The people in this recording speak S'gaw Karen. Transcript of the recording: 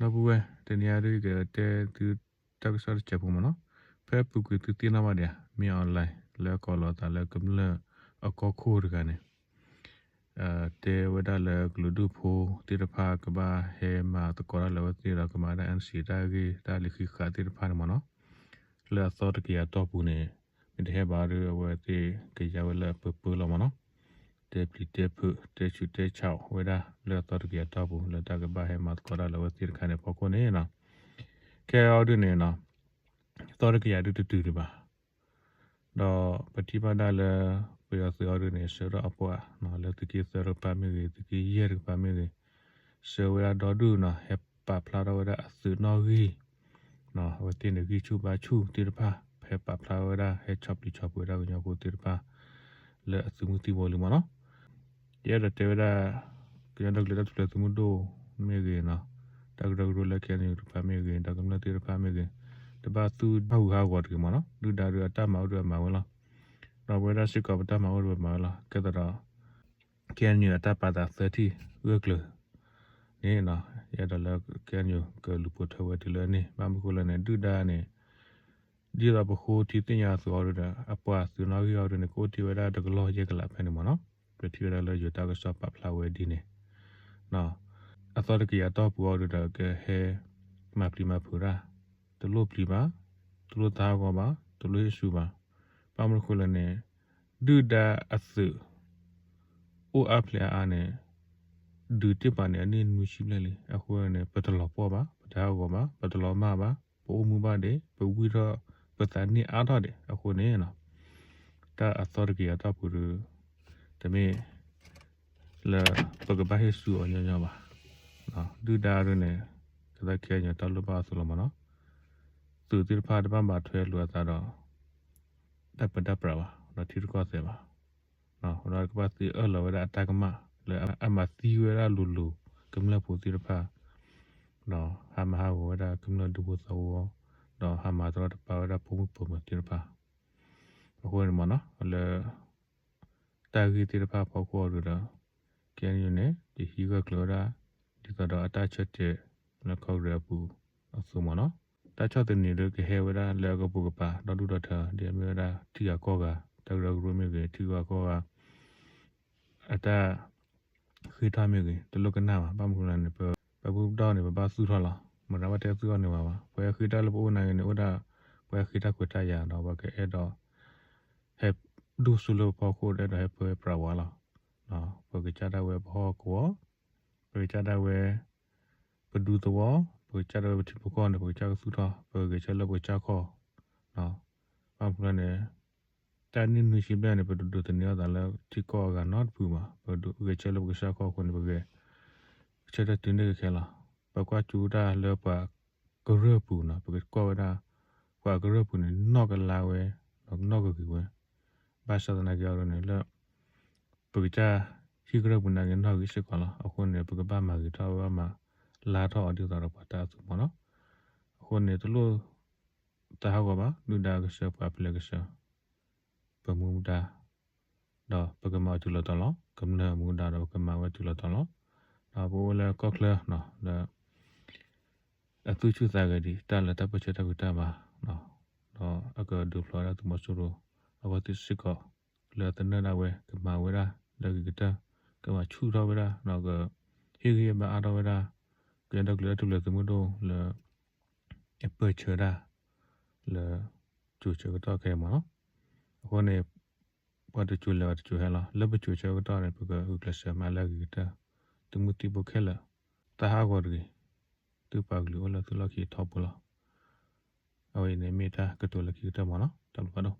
ဒီပုၢ်ဝဲၢ် တနံၤအံၤဒုး ယကတဲသုတၢ်ကစီၣ်တစဲးဖိမ့ၢ်နီၤ, ဖဲအပူၤကွံာ်သုသ့ၣ်နီၣ်ဘၣ်ဒံးဧါ မ့ၢ်အီၣ်လဲၣ် လၢကိးလီၤအသးလၢကမျၢၢ်အကီၢ်ခိၣ်တဂၤန့ၣ် တဲဝဲဒၣ်လၢကလုာ်ဒူၣ်ဖိသ့ၣ်တဖၣ်ကဘၣ်ဟဲမၤသကိးတၢ်လၢအဝဲသ့ၣ်ဒီးကမၤဒၣ် NCA တၢ်ဂ့ၢ်တၢ်လံၤဃံးဃာ်သ့ၣ်တဖၣ်န့ၣ်မ့ၢ်နီၤ, လၢအသီတကယၤတီၢ်ပူၤန့ၣ် မ့ၢ်တဟဲဘၣ်ဒီး အဝဲသ့ၣ်ကယါဝဲလၢအပၢပၢလီၤမ့ၢ်နီၤ, တဲပျံၤတဲဖုး တဲဆူးတဲဆါဝဲဒၣ် လၢအသီတကယၤတီၢ်ပူၤလၢတၢ်ကဘၣ်ဟဲမၤသကိးတၢ်လၢအဝဲသ့ၣ်တခါန့ၣ်အဖီခိၣ်န့ၣ်နီၤ, ခဲအံၤဒုးန့ၣ်နီၤ သီတကယၤဒုးတတုၤဒံးဘၣ် ဒီးပထံၣ်ဘၣ်ဒၣ်လၢ ပယီၤသုးအီၤဒုးန့ၣ် ဆှၢထီၣ်အပှၤနီၤ လၢသုးက့သၢတကပၤမ့ၢ်ဂ့ၤ သုးက့ယဲၢ်တကပၤမ့ၢ်ဂ့ၤ ဆှၢဝဲဒၣ်ဒီဒူၣ်နီၤ ဟဲပာ်ဖျါထီၣ်ဝဲဒၣ်အသုးနီၣ်ဂံၢ် အဝဲသ့ၣ်န့ၣ် ဂံၢ်ဆူၣ်ဘါဆူၣ်သ့ၣ်တဖၣ် ဟဲပာ်ဖျါဝဲဒၣ် ဟဲဆီၣ်ပျံၤဆီၣ်ဖုးဝဲဒၣ်ကညီဖိသ့ၣ်တဖၣ် လၢအသုးမုၢ်သံၣ်ဘိလံမ့ၢ်နီၤ, ယအဲၣ်ဒိးတဲဝဲဒၣ် ကညီဒီကလုာ်တၢ်ထူၣ်ဖျဲးသုးမုၢ်ဒိၣ်မ့ၢ်ဂ့ၤနီၤ, တၢ်ကရၢကရိလၢ KNU တဖၣ်မ့ၢ်ဂ့ၤ ဒီးကမျၢၢ်သ့ၣ်တဖၣ်မ့ၢ်ဂ့ၤ တဘၣ်သူၣ်ဟးဂူာ်ဟးဂီၤတဂ့ၤမ့ၢ်နီၤ, ဒုၣ်ဒါဒုးအတၢ်မၤအိၣ်ဒုးအမၤဝဲလီၤ, ဒီးပဝဲဒၣ်စ့ၢ်ကီးပတၢ်မၤအိၣ်ဒုးပမၤဝဲလီၤ ကဲသးဒီး KNU အတၢ်ပာ်သးသၢထံၣ်ဂၢၢ်ကျၢၤန့ၣ်နီၤ, ယအဲၣ်ဒိးလၢ KNU ကလူၤပိာ်ထွဲဝဲတုၤလၢန့ၣ် ဘၣ်မနုၤဃိလဲၣ်န့ၣ် ဒုၣ်ဒါန့ၣ် ဒ်သိးပဃိထံသ့ၣ်ညါအသိးအီၤဒုးဒီး အပှၤသုးနီၣ်ဂံၢ်အီၤဒုးန့ၣ် ကအိၣ်တ့ၢ်ဝဲဒၣ်တကလီၢ်ယဲၢ်ကလးဖဲန့ၣ်မ့ၢ်နီၤ, ပထံၣ်ဝဲဒၣ်လၢယိၤတၢ်ကစီၣ်ပာ်ဖျါဝဲဒ်န့ၣ်, အသီတကယၤတီၢ်ပူၤအီၤဒုးဒီး ကဟဲမၤပျံၤမၤဖုးတၢ်, တလိၣ်ပျံၤဘၣ်, တလိၣ်သးဟးဂီၤဘၣ်, တလိၣ်ဟ့ၣ်ဆူၣ်ဘၣ်, ဘၣ်မနုၤဃိလဲၣ်န့ၣ် ဒုၣ်ဒါအသုး အိၣ်အါဖျဲးအါအါန့ၣ် ဒုးတ့ၢ်ပှၤန့ၣ် အနံၣ်နွံဆံဘျဲၣ်လံ, အဃိန့ၣ် ပတလီၤပှီၢ်ဘၣ်, ပတဟးဂီၤဘၣ်, ပတလီၤမၢ်ဘၣ်, ပအိၣ်မူဘၣ်ဒံး, ပဝံထီၣ်ပသးန့ၢ်အါထီၣ်ဒံး, အဃိန့ၣ် တၢ်အသီတကယၤတီၢ်ပူၤဒုး တမ့ၢ်လၢပကဘၣ်ဟ့ၣ်ဆူၣ်အီၤညီညီဘၣ်, ဒုၣ်ဒါဒုးန့ၣ် ကသးခဲအံၤညီတၢ်လိၣ်ဘၣ်အသိးလီၤမ့ၢ်နီၤ, သုးသ့ၣ်တဖၣ်တဘၣ်ဘၣ်ထွဲလိာ်အသးဒီး တၢ်ပၢတၢ်ပြးဘၣ်, ဒီးထံရူၢ်ကီၢ်သဲးဘၣ် ဒီးကဘၣ်သ့အၢၣ်လီၤဝဲဒၣ်အတၢ်ကမၣ် လၢအမၤသံဝဲဒၣ်လိၤလိၤ ကမျၢၢ်ဖိသ့ၣ်တဖၣ်, ဒီးဟးမၤဟးဂီၤဝဲဒၣ်ကမျၢၢ်ဒူဖိသဝီ, ဒီးဟးမၤတရီတပါဝဲဒၣ်ဖိမုၣ်ဖိမၢၤသ့ၣ်တဖၣ်, အဃိန့ၣ်မ့ၢ်နီၤ လၢ တၢ်ဂ့ၢ်သ့ၣ်တဖၣ်အဖီခိၣ်အီၤဒုးဒီး KNU န့ၣ် ယဟံးဂၢၢ်ကျၢၤဝဲဒၣ် ဒ်သိးဒီးအတၢ်ဆၢတဲာ် လၢ Congress အပူၤအသိးမ့ၢ်နီၤ, တၢ်ဆီၣ်သနံးဒုးကဟဲဝဲဒၣ်လၢအကပိာ်ကပၤ ဒီဒူၣ်ဒီထၢ ဒ်အမ့ၢ်ဝဲဒၣ် ထံဂၤကီၢ်ဂၤ တၢ်ကရၢကရိမ့ၢ်ဂ့ၤ ထံဂၤကီၢ်ဂၤ အတၢ်ဃ့ထီၣ်မ့ၢ်ဂ့ၤ တလိၣ်ကနၣ်ဘၣ်. ဘၣ်မနုၤလဲၣ်န့ၣ် ပ ပပူၤပဒီန့ၣ် ပဘၣ်သူၣ်ထီၣ်လီၤ. မတၤဘၣ်တဲသူၣ်ထီၣ်န့ၣ်ဘၣ်ဘၣ်. ပှၤဟဲဃ့တၢ်လၢပအိၣ်နာ်က့န့ၣ် အိၣ်ဒၣ် ပှၤဟဲဃ့တၢ်ခွဲးတၢ်ယာ်ဒီး ပှၤကအဲၣ်ဒိး ဟဲဒိၣ်စိလၢပဖီခိၣ် အဲၣ်ဒိးဟဲပၢဝဲပြးဝးလီၤ. ပကစၢ်ဒၣ်ဝဲပဟီၣ်ကဝီၤ, ပကစၢ်ဒၣ်ဝဲ ပဒူသဝီ, ပကစၢ်ဒၣ်ဝဲပထံပကီၢ်န့ၣ် ပကစၢ်ကသူၣ်ထီၣ်, ပကဂဲၤဆၢလၢပကစၢ်ခီၣ်. ဘၣ်မနုၤလဲၣ်န့ၣ် တၢ်နံၣ်နွံဆံဘျဲၣ်န့ၣ် ပတဒိးသန့ၤအသးလၢထံကီၢ်အဂၤနီတဖုဘၣ်. ပဂဲၤဆၢလၢပကစၢ်ခီၣ်အဃိန့ၣ် ပဂဲၤဆၢထၢၣ်တုၤန့ၢ်ကခဲလီၤ. ပကွၢ်ကၠူတၢ်လၢပှၤကရၢၢ်ပူၤနီၤ, ပကကွၢ်ဝဲဒၣ် ပှၤကရၢၢ်ပူၤန့ၣ် နီၣ်ကလါဝဲ, နီၣ်ကဂ့ၤဝဲ. ဘၣ်ဆၣ်သနာ်က့အီၤဒ်န့ၣ်လၢ ပကစၢ်ဟံၣ်ကရၢၢ်ပူၤနာ်က့နီၣ်ဂံၢ်စ့ၢ်ကီးလီၤ. အဃိန့ၣ် ပကဘၣ်မၤဂ့ၤထီၣ်ဝဲ ဘၣ်မၤလါထီၣ်အီၤဒ်သိးဒီးပှၤတၢ်အသိးမ့ၢ်နီၤ. အဃိန့ၣ် တလိၣ်သးဟးဂီၤဘၣ်, ဒုၣ်ဒါကဆှၢ ပှၤပျဲကဆှၢ ပမူဒါ ဒီးပကမၤအီၤတုၤလီၤတီၤလီၤ. ကမျၢၢ်မူဒါဒီးပကမၤဝဲတုၤလီၤတီၤလီၤ. ဒီးပအိၣ်လၢကီၢ်ချၢနီၤ လၢ အသူၣ်ဆူၣ်သးဂဲၤဒံး တၢ်လၢတၢ်ပၢဆှၢတၢ်ဖံးတၢ်မၤ, ဒီးအကဒုးဖျိးဝဲဒၣ်သုးမီၤစိရိၤ အဝဲသ့ၣ်စ့ၢ်ကီး လၢသနၢၣ်ဒၣ်ဝဲ ကမၤဝဲဒၣ်လၢအဂ့ၤကတၢၢ်, ကမၤဆူၣ်ထီၣ်ဝဲဒၣ် ဒီးကဟ့ၣ်ဂံၢ်ဟ့ၣ်ဘါအါထီၣ်ဝဲဒၣ် ကညီဒီကလုာ်တၢ်ထူၣ်ဖျဲးသုးမုၢ်ဒိၣ်လၢ အပၢၢ်ဆၢဒၣ် လၢ ကၠိၤဆၢကတီၢ်ခဲအံၤမ့ၢ်နီၤ. အဃိန့ၣ် ပှၤတကၠိၤလဲၤ ပှၤတကၠိၤဟဲလီၤ. လၢပကၠိၤဆၢကတီၢ်န့ၣ် ပကဂုာ်ကျဲးစၢးမၤလၢအဂ့ၤကတၢၢ်, သုးမုၢ်သံၣ်ဘိခဲလၢာ် သးဟးဂီၤတဂ့ၤ, သုပာ်ကလုာ်အိၣ်လၢသုလီၢ်ခံထီဘိလီၤ. အဝဲအံၤန့ၣ်မ့ၢ်တၢ်ကတိၤလၢခံကတၢၢ်မ့ၢ်နီၤ. တၢ်ဘျုးဖးဒိၣ်.